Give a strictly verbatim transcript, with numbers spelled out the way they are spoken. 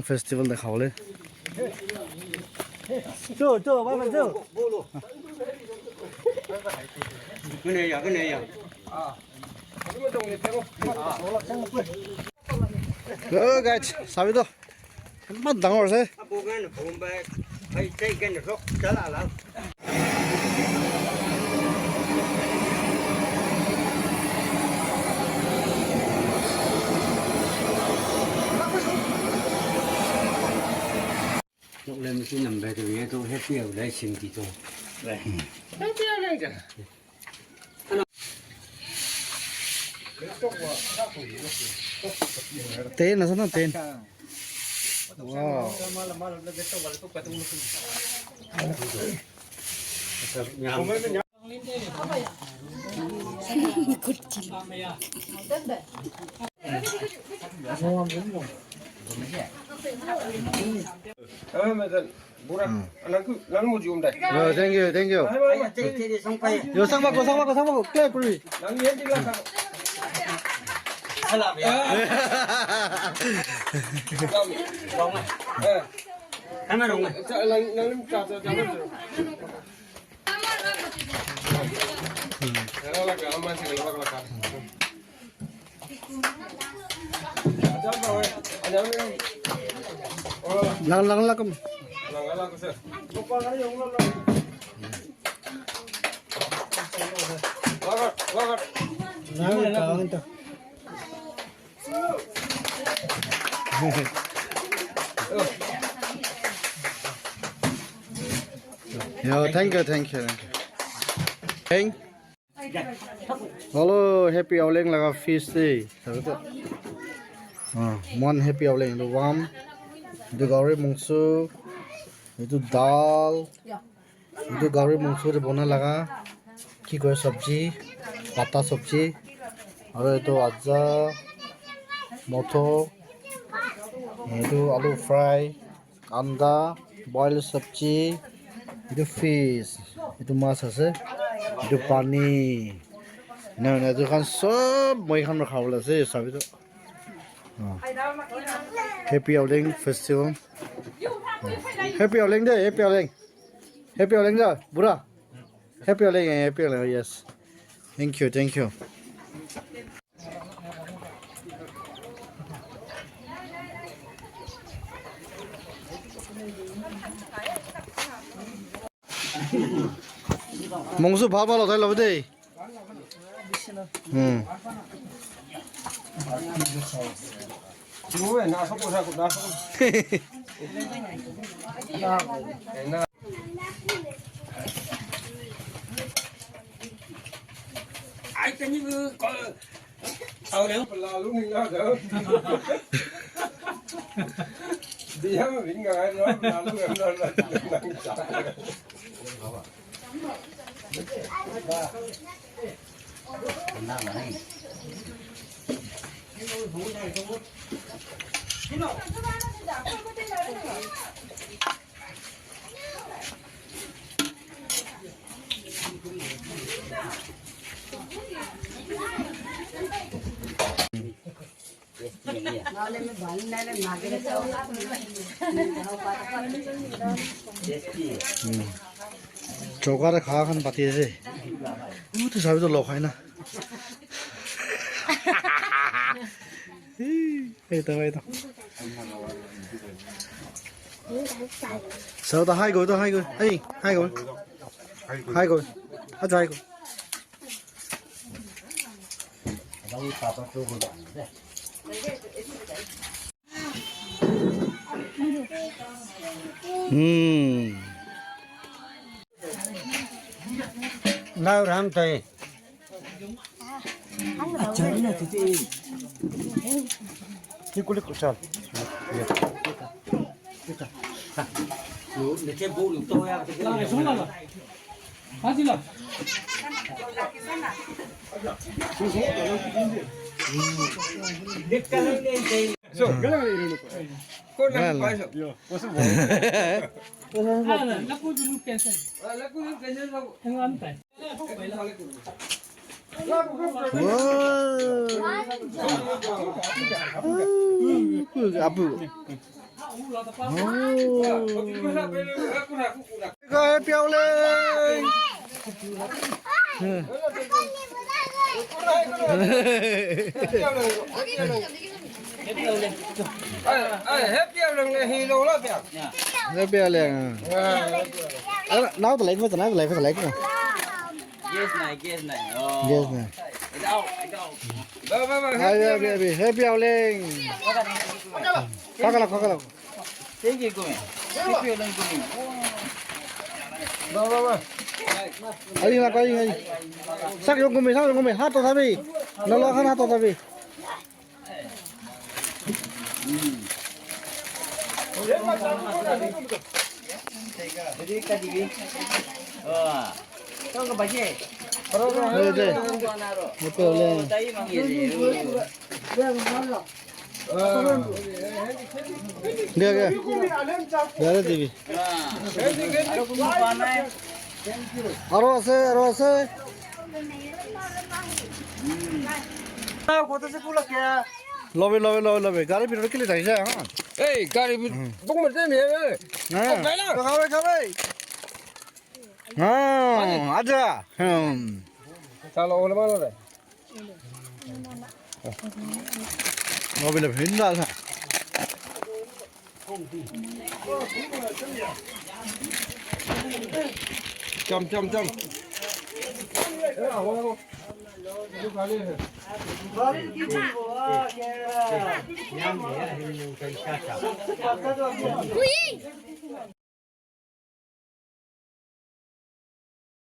Festival dekha bole. Cho, cho, bye bye, cho. Oh, guys, sabi to. Iman dangor ase. Problem si number tu ye tu happy ho lai sim ki to. Ten ase na, ten. Wow. Bura, nang ku, nang mo jum dai. Oh, thank you, thank you. Yo, sang bako, sang bako, sang bako, clear kuri. Nang yen di la sang. Salam ya. Salam. Rong. Eh. Kana rong. Cha, nang, nang lim cha, cha, cha. Lang, lang, lang. Yo, thank you, thank you, thank you. Thank Hello, happy Aoleang laga feast day. Ah, mon happy Aoleang. Etu warm. Etu gauri mungsu. Etu dal. Etu gauri mungsu de bona laga. Ki koi sabji? Pata sabji. Aru etu aja. Moto. Etu alu fry. Anda, boil sabji, etu fish, etu mas ase, etu pani. Ena hoina etu khan sob moi khan para khabole ase, sabi toh. Oh. Happy Aoleang Festival. Oh. Happy Aoleang de, happy Aoleang. Happy Aoleang de, bura. Happy Aoleang, happy Aoleang, yes. Thank you, thank you. Mungsu bhal bhal uthai lobo dei. Hmm. Ai, tani bu ko. Au le. Lalu ni na da. Dia ma bing ga ai lo, lalu ga na la. Choka de kha khan pati ase. Utu sabi to lokhai na. Ei, ei to, ei to. Sa ta hai go, ta hai go. Ei, hai go. Hai go. Acha hai go. Hmm. Lau ram tai. Acha na tete. Ni kule kuchal. Lo ne ke bo lo to ya. Apu. Happy Aoleang. Happy Aoleang. Happy Aoleang. Nau ta light mo, nau ta light mo. Gas nai, gas nai. Oh. Gas nai. Ito, ito. Ba, ba, ba, happy Aoleang. Happy Aoleang. Kakala, kakala. Thank you, Kumi. Thank you, Kumi. Ba, ba, ba. Ayo, ayo, ayo. Sak yung Kumi, sak yung Kumi. Hato sabi. Lolo kan hato sabi. Dia, dia. Dia ada T V. Aro ase, aro ase. Lobe, lobe, lobe, lobe. Gari bhitor te kile thakise, ha? Ei, gari bhi-, bok mate nahi hai. Ha. Oh, bhai na. Khabe, khabe. Ha, acha. Hmm. Chalo, ole mano re. Lobe, lobe, hinda sa. Cham, cham, cham.